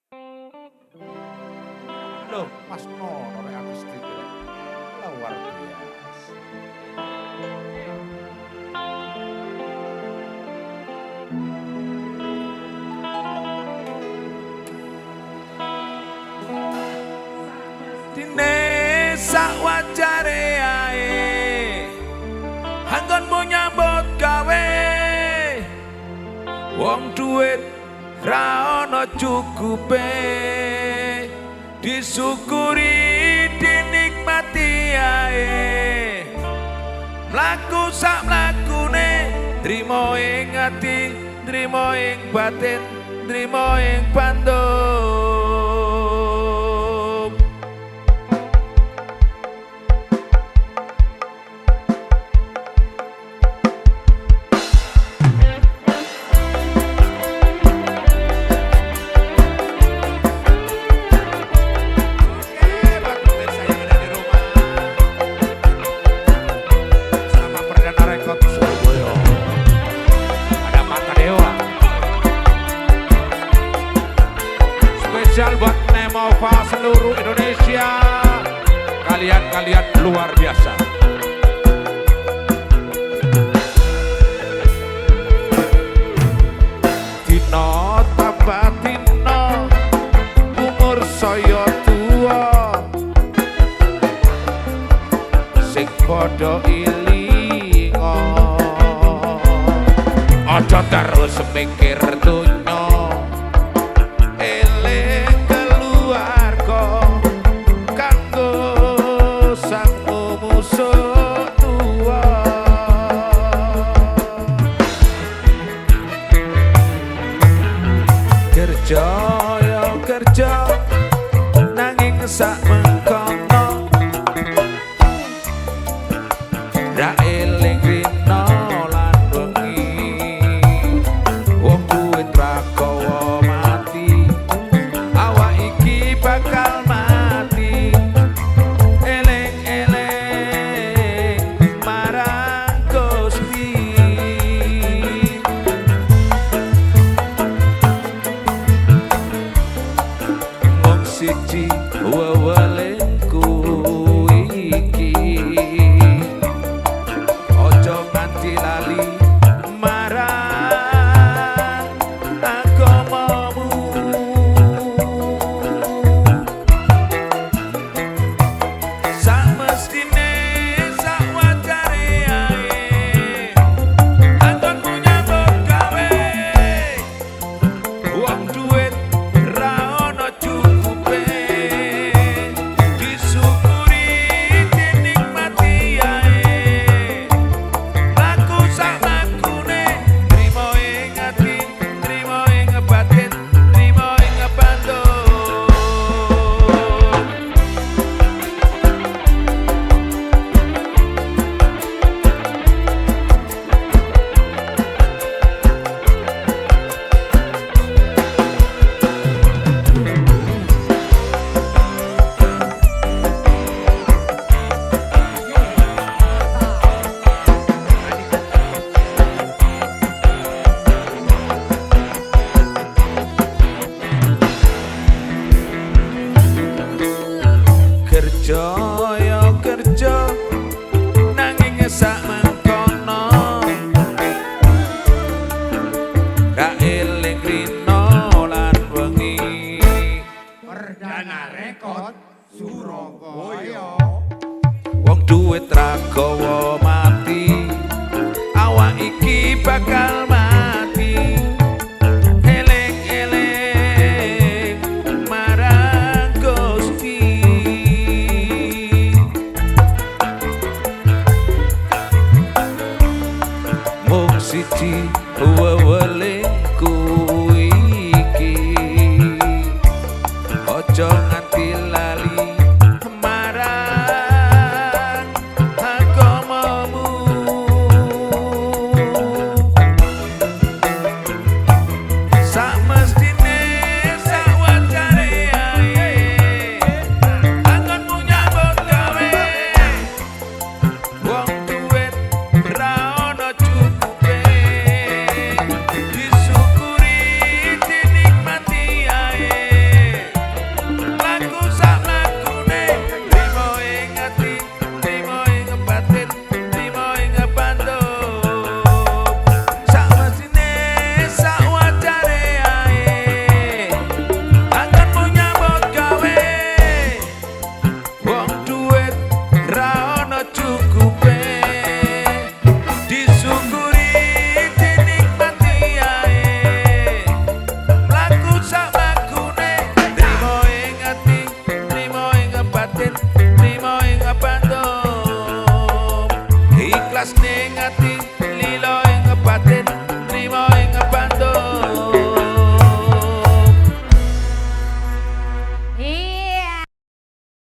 Loh, Mas Nono rek akustik rek. Luar biasa. Dine sak wajare ae, anggonmu nyambut gawe, wong duit ra ono cukupe, disyukuri dinikmati ae, mlaku sak mlakune, trimo ing ati, trimo ing batin, trimo ing pandum. Spesial buat Nemova seluruh Indonesia. Kalian-kalian luar biasa. Dino tambah dino, umur saya tua, sing padha ilinga, aja terus mikir donya, eling keluarga kanggo sangmu musuh tua. Kerja ya kerja, nanging sak mengkono ra eling rino lan wengi, wong duit ra gawa mati, awak iki bakal mati, eling-eling marang Gusti. Wong siji wewelingku iki, aja nganti lali marang agamamu. Samestine sak wajare ae, anggonmu nyambut gawe, wong duit ra ono cukupe, disyukuri dinikmati ae, mlaku sak mlakune, trimo ing ati, trimo ing batin, trimo ing pandum. Kerja ya kerja, nanging sak mengkono ra eling rino lan wengi. Perdana Rekod Surabaya. Wong duit ra gawa